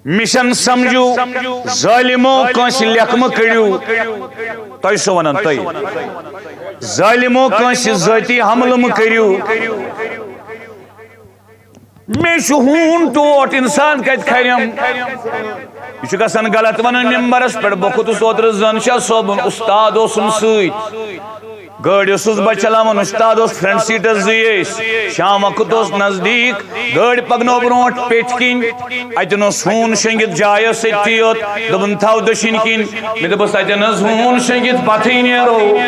مِشن سمجھِو، ظٲلمو، کٲنٛسہِ لیکھٕ مہٕ کٔڑِو۔ تۄہہِ چھُسو ونان، تُہۍ۔ ظٲلمو، کٲنٛسہِ ذٲتی حملہٕ مہٕ کٔرِو۔ مےٚ چھُ ہوٗن ٹوٹھ، اِنسان کَتہِ کھرٮ۪م؟ یہِ چھُ گژھان غلط وَنُن مِمبرَس پٮ۪ٹھ۔ بہٕ کھوٚتُس اوترٕ زَن شاہ صٲبُن، اُستاد اوسُم سۭتۍ۔ گٲڑۍ اوسُس بہٕ چلاوان، اُستاد اوس فرنٹ سیٖٹَس زٕے ٲسۍ۔ شام وقت اوس نزدیٖک، گٲڑۍ پَکنٲو برونٛٹھ پیٚٹھۍ کِنۍ۔ اَتٮ۪ن اوس ہوٗن شۄنٛگِتھ جایَس سۭتی یوت۔ دوٚپُن، "تھاو دٔچھِنۍ کِنۍ۔" مےٚ دوٚپُس، "اَتٮ۪ن حظ ہوٗن شۄنٛگِتھ، پَتھٕے نیرو۔"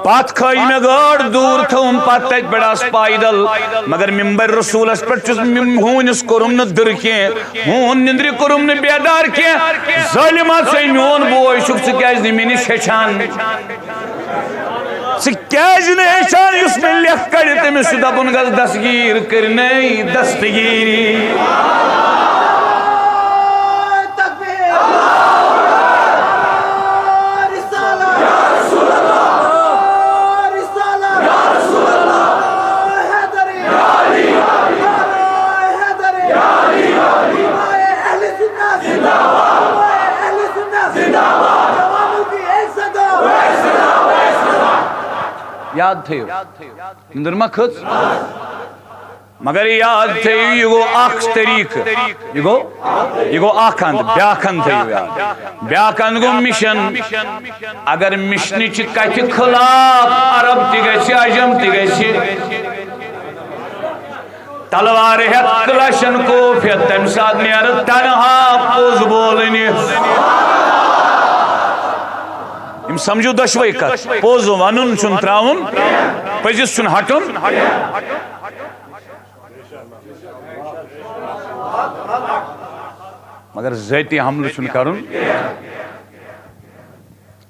پتھ کھٲج مےٚ گٲڑ دوٗر، تھٲوٕم پتھ تتہِ پٮ۪ٹھ آس پایدل۔ مگر ممبر رسولس پٮ۪ٹھ چھُس مم-، ہوٗنِس کوٚرُم نہٕ دٕر کینٛہہ، ہوٗن نِندرِ کوٚرُم نہٕ بیدار کینٛہہ۔ ظٲلما، ژٕے میون بوے چھُکھ، ژٕ کیازِ نہٕ مےٚ نِش ہیٚچھان؟ ژٕ کیازِ نہٕ ہیٚچھان؟ یُس مےٚ لیکھ کڑِ، تٔمِس چھُ دپُن، گژھ دستگیٖر کٔرنَے دستگیٖری۔ یاد تھٲیِو، نِندٕر ما کھٔژ؟ مگر یاد تھٲیِو، یہِ گوٚو اکھ طریٖقہٕ۔ یہِ گوٚو، یہِ گوٚو اکھ اند، بیٛاکھ اند تھٲیِو یاد۔ بیٛاکھ اند گوٚو مِشن۔ اگر مِشنٕچہِ کتھِ خلاف عرب تہِ گژھِ، عجم تہِ گژھِ، تلوارِ ہٮ۪تھ، کلاشن کوف ہٮ۪تھ، تمہِ ساتہٕ نیرٕ تنہا پوٚز بولنہِ۔ یِم سمجھِو دۄشوے کتھ، پوٚز ونُن چھُنہٕ ترٛاوُن، پٔزِس چھُنہٕ ہٹُن۔ مگر ذٲتی حملہٕ چھُنہٕ کرُن۔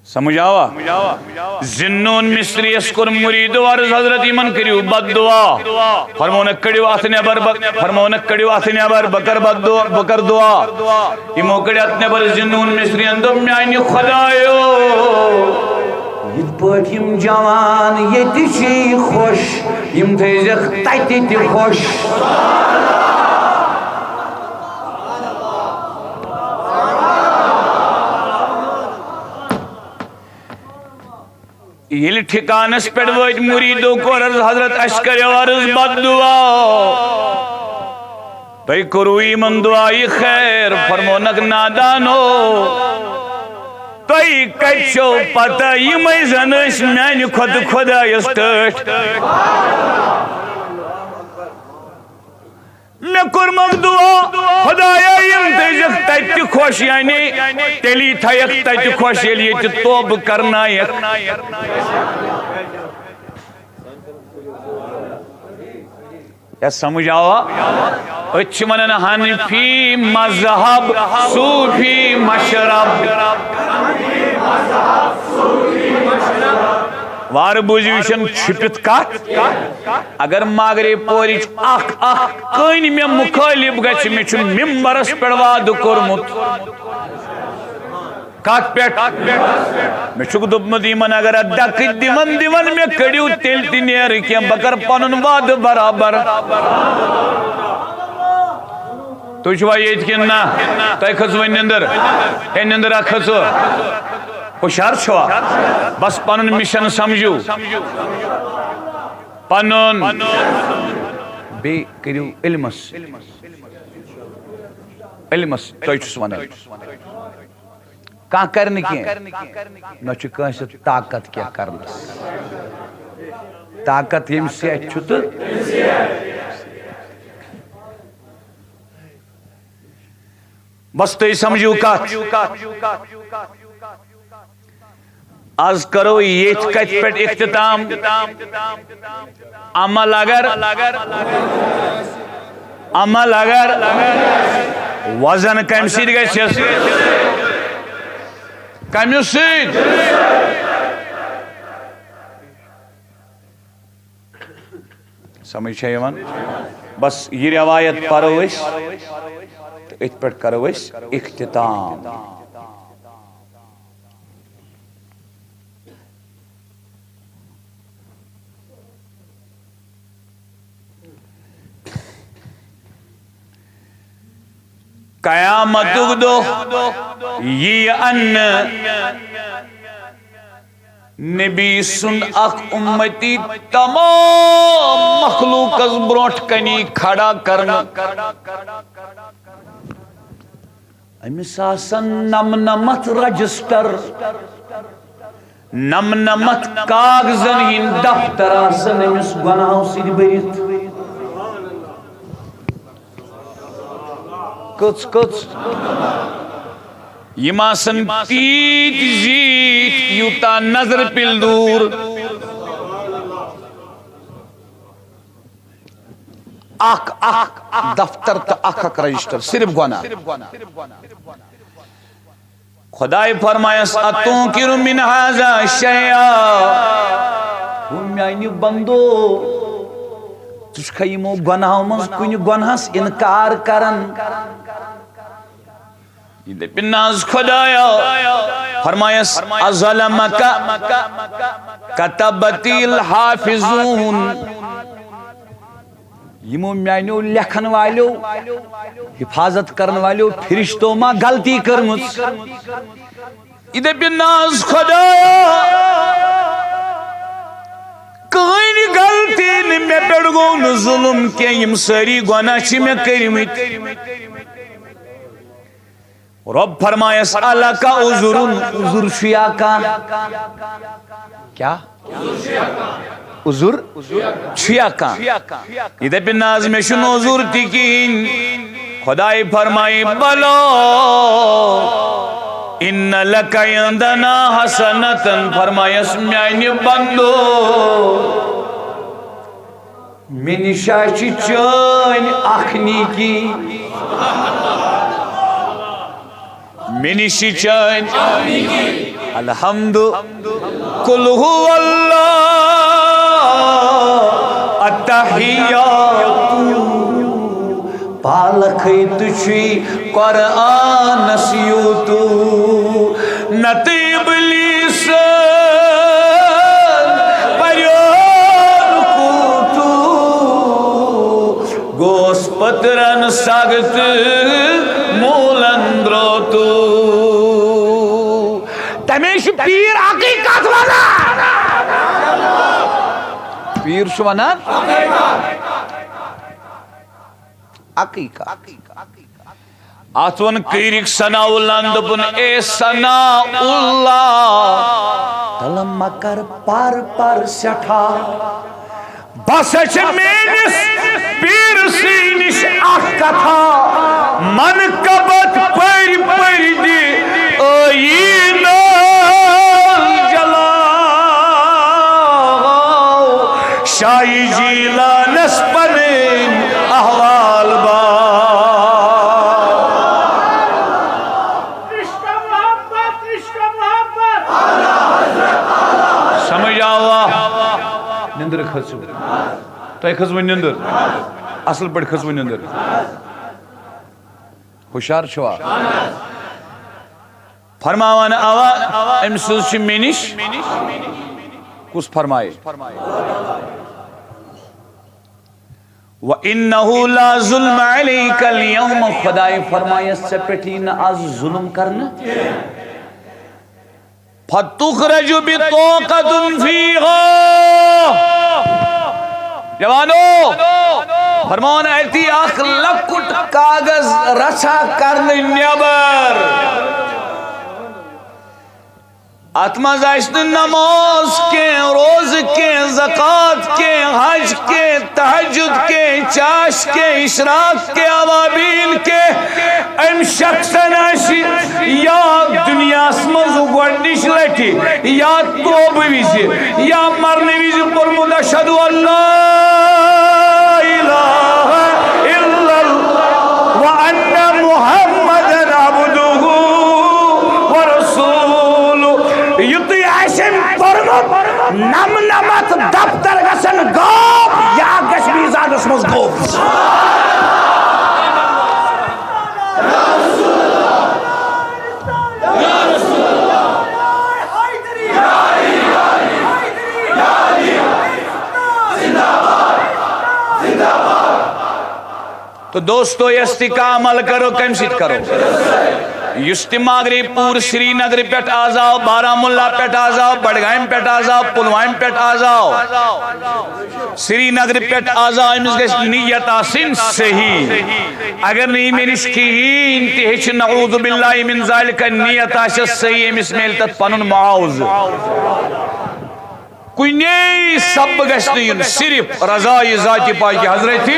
سمجھ آوا؟ ذی النون مصری یس کوٚر مریدو عرض، حضرت، یِمن کٔرِو بد دعا۔ فرمونکھ، کٔڑِو اتھ نٮ۪بر، بہٕ، فرمونکھ، کٔڑِو اتھ نٮ۪بر، بہٕ کرٕ بد دعا، بہٕ کرٕ دعا۔ یِمو کٔڑۍ اتھ نٮ۪بر، ذی النون مصری ین دوٚپ، میانہِ خدایو، یِتھ پٲٹھۍ یِم جوان ییٚتہِ چھِ خۄش، یِم تھٲیزٮ۪کھ تَتہِ تہِ خۄش۔ ییٚلہِ ٹھِکانس پٮ۪ٹھ وٲتۍ مُریٖدو، کوٚر عرض، حضرت، اَسہِ کَریو عرض بد دُعا، تۄہہِ کوٚروٕ یِمن دُعایہِ خیر؟ فرمونکھ، نادانو، تۄہہِ کتہِ چھو پتہ، یِمے زن ٲسۍ میانہِ کھۄتہٕ خۄدایس ٹٲٹھۍ۔ مےٚ کوٚرمکھ دُعا، خۄدایا، یِم تھٲیزٮ۪کھ تتہِ تہِ خۄش، یعنی تیٚلی تھایکھ تتہِ خۄش، ییٚلہِ ییٚتہِ توبہٕ کرنایکھ۔ یا سمجھ آوا؟ أسۍ چھِ ونان حنفی مذہب، صوفی مشرب۔ وارٕ بوٗزِو، یہِ چھَنہٕ چھُپِتھ کتھ۔ اگر مغرب پورِچ اکھ اکھ کٔنۍ مےٚ مُخٲلف گژھِ، مےٚ چھُ ممبرس پٮ۪ٹھ وعدٕ کوٚرمُت۔ کتھ پٮ۪ٹھ؟ مےٚ چھُکھ دوٚپمُت، یِمن اگر اتھ دکہٕ دِوان دِوان مےٚ کٔڑِو، تیٚلہِ تہِ نیرٕ کینٛہہ، بہٕ کرٕ پنُن وعدٕ برابر۔ تُہۍ چھِوا ییٚتہِ کِنہٕ نہ؟ تۄہہِ کھٔژ وۄنۍ نِندٕر؟ ہے، نِندٕرا کھٔژوٕ؟ ہُشار چھِوا؟ بس پنُن مِشن سمجھِو۔ پنُن۔ بیٚیہِ کٔرِو علمس۔ علمس، تۄہہِ چھُس ونان۔ کانٛہہ کرِ نہٕ کینٛہہ۔ نہ چھُ کٲنٛسہِ طاقت کینٛہہ کرنس۔ طاقت ییٚمِس اَتھِ چھُ تہٕ بس تُہۍ سمجھِو کتھ۔ از کرو ییٚتھۍ کتھِ پٮ۪ٹھ اختتام۔ عمل اگر، عمل اگر وزن کمہِ سۭتۍ گژھٮ۪س؟ کمہِ سۭتۍ؟ سمجھ چھا یِوان؟ بس یہِ روایت پرو أسۍ تہٕ أتھۍ پٮ۪ٹھ کرو أسۍ اختتام۔ قیامتُک دۄہ یی اننہٕ، نبی سُنٛد اکھ اُمتی تمام مخلوقس برونٛٹھ کنی کھڑا کرنہٕ۔ أمِس آسن نمنمتھ رجسٹر، نمنمتھ کاغذن ہٕنٛدۍ دفتر آسن أمِس گۄناہو سۭتۍ بٔرِتھ۔ کٔژ کٔژ؟ یِم آسن تیٖتۍ زیٖٹھۍ، یوٗتاہ نظرِ پِل دوٗر۔ اکھ اکھ دفتر تہٕ اکھ اکھ رجسٹر، صرف گۄناہ۔ خداے فرمایس، "اتنکر من ھذا شیئا؟" ہو میانہِ بندو، ژٕ چھُکھا یِمو گۄناہو منٛز کُنہِ گۄناہس انکار کران؟ یہِ دَپہِ، "نہ حظ خدایا۔" فرمایس، "اظلمک کتبتی الحافظون؟" یِمو میانیو لیکھن والیو، حفاظت کرن والیو فرشتو ما غلطی کٔرمٕژ؟ یہِ دَپہِ، "نہ حظ خدایا، کٕہٕنۍ غلطی نہٕ، مےٚ پٮ۪ٹھ گوٚو نہٕ ظُلُم کینٛہہ، یِم سٲری گۄناہ چھِ مےٚ کٔرمٕتۍ۔" رۄب فرمایس، "الک عذر؟" عذر چھُیا کانٛہہ؟ کیٛاہ؟ عذر چھُیا کانٛہہ؟ یہِ دَپہِ، "نہ حظ، مےٚ چھُنہٕ عذر تہِ کِہیٖنۍ۔" خداے فرمایہِ، "بلو ان لک عندنا حسنتن۔" فرمایس، "میانہِ بندو، مےٚ نِش ہا چھِ چٲنۍ اکھ نیکی۔ مےٚ نِش چھِ چٲنۍ الحمد، قل هو اللہ، التحیات، پالکھٕے تہٕ چھُے قرآنس یوٗتوٗ، نتہٕ ابلیسن پریون کوٗتوٗ، گوس پترن سگ تہٕ موٗلن درٛوتوٗ۔" تمے چھُ پیٖر اکٕے کتھ ونان۔ پیر چھُ وَنان عقیٖقہ۔ اتھ ووٚن کٲرِک ثناء اللہن، دوٚپُن، اے ثناء اللہ، تلہٕ مہ کر پر پر سٮ۪ٹھاہ۔ بس چھِ میٲنِس پیٖرسٕے نِش اکھ کتھا، من کبت پٔرۍ پٔرۍ دِ ٲییٖن جلاو۔ شاہ جیلانس پنٕنۍ احوال باو۔ عشق محبت، عشق محبت۔ سمجھ آوا؟ نندر کھژو۔ تۄہہِ کھٔژوٕ نندر؟ اصل پٲٹھۍ کھٔژوٕ نندر؟ ہُشار چھِوا؟ فرماوان آوا، أمۍ سٕنٛز چھِ مےٚ نِش۔ کُس فرمایہِ؟ وَإِنَّهُ لَا ظُلْمَ عَلَيْكَ الْيَوْمَ، خدایہِ فرمایس، ژےٚ پٮ۪ٹھ یی نہٕ از ظلم کرنہٕ۔ فَتُخْرَجُ بِطَاقَةٌ فِيهَا۔ جوانو، فرماوان اَتی اکھ لۄکُٹ کاغذ رژھا کرنہٕ نٮ۪بر۔ اتھ منٛز آسہِ نہٕ نماز کینٛہہ، روزٕ کینٛہہ، زکوٰۃ کینٛہہ، حج کینٛہہ، تہجد کینٛہہ، چاش کینٛہہ، اشراق کینٛہہ، اوابین کینٛہہ۔ أمۍ شخصن آسہِ یا دُنیاہس منٛز گۄڈٕنِچ لٹہِ یا توبہٕ وِزِ یا مرنہٕ وِزِ پوٚرمُت، اشہد ان لا الہ الا اللہ و ان محمدا عبدہ و رسولہ۔ یُتُے آسہِ أمۍ پوٚرمُت، نمنمتھ دفتر گژھن غٲب، یا گژھِ میزانس منٛز غٲب۔ تو دوستو، یس تہِ کانٛہہ عمل کرو، کمہِ سۭتۍ کرو؟ یُس تہِ مغرب پوٗرٕ سرینگر پٮ۪ٹھ آز آو، بارہمولہ پٮ۪ٹھ آز آو، بڈگامہِ پٮ۪ٹھ آز آو، پلوامہِ پٮ۪ٹھ آز آو، سرینگر پٮ۪ٹھ آز آو، أمِس گژھِ نیت آسٕنۍ صحیح۔ اگر نہٕ یہِ مےٚ نِش کِہیٖنۍ تہِ ہیٚچھِ، نعوذ باللہ من ذالک، نیت آسٮ۪س صحیح، أمِس میلہِ تَتھ پنُن معاوضہٕ۔ کُنے سببہٕ گژھِ نہٕ یُن، صرف رضایہِ ذاتِ پاکِ حضرتِ۔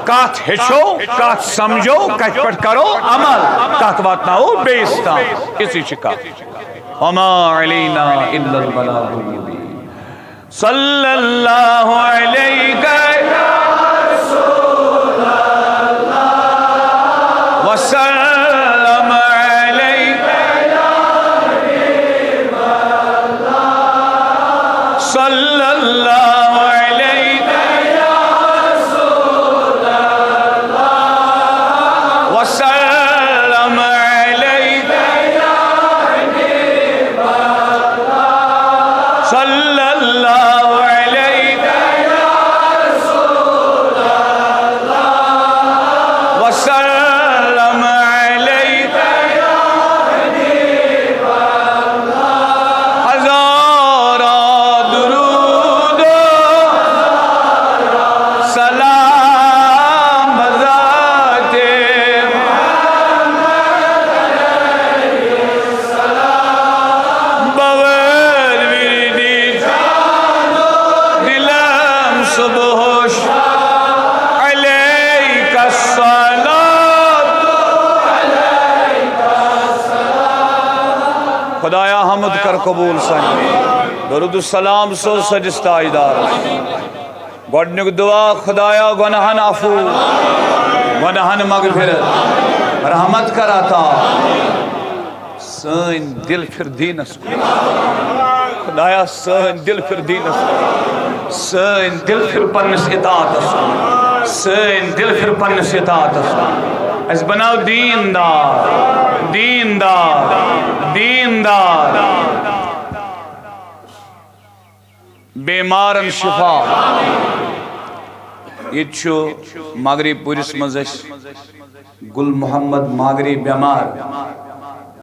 کتھ ہیٚچھو، کتھ سمجھو، کتھ پٮ۪ٹھ کرو عمل، تتھ واتناوو بیٚیِس تام۔ یِژٕے چھِ کتھ۔ وما علینا الا البلاغ المبین۔ صلی اللہ علیک وسلم علیک۔ صلی اللہ علیک وسلم علیک۔ صلی اللہ علیک وسلم علیک۔ ہزارہ درود و سلام بذات محمد علیہ السلام۔ بور وردی دلم صبح علیک الصلاۃ۔ خدایا، حمد کر قبول سانہِ۔ درود السلام سوز سجس تاجدار۔ گۄڈنیُک دعا، خدایا، گۄناہن عفو، گۄناہن مغفرت، رحمت کر عطا۔ سٲنۍ دِل پھِر دیٖنس کُن۔ خدایا، سٲنۍ دِل پھِر دیٖنس کُن۔ سٲنۍ دِل پھِر پننِس اطاعتس کُن۔ سٲنۍ دِل پھِر پننِس اطاعتس کُن۔ اَسہِ بناو دیٖندار، دیٖندار، دیٖندار۔ بیمارن شفا۔ ییٚتہِ چھُ مغرب پوٗرِس منٛز اَسہِ گُل محمد مغرب بیمار۔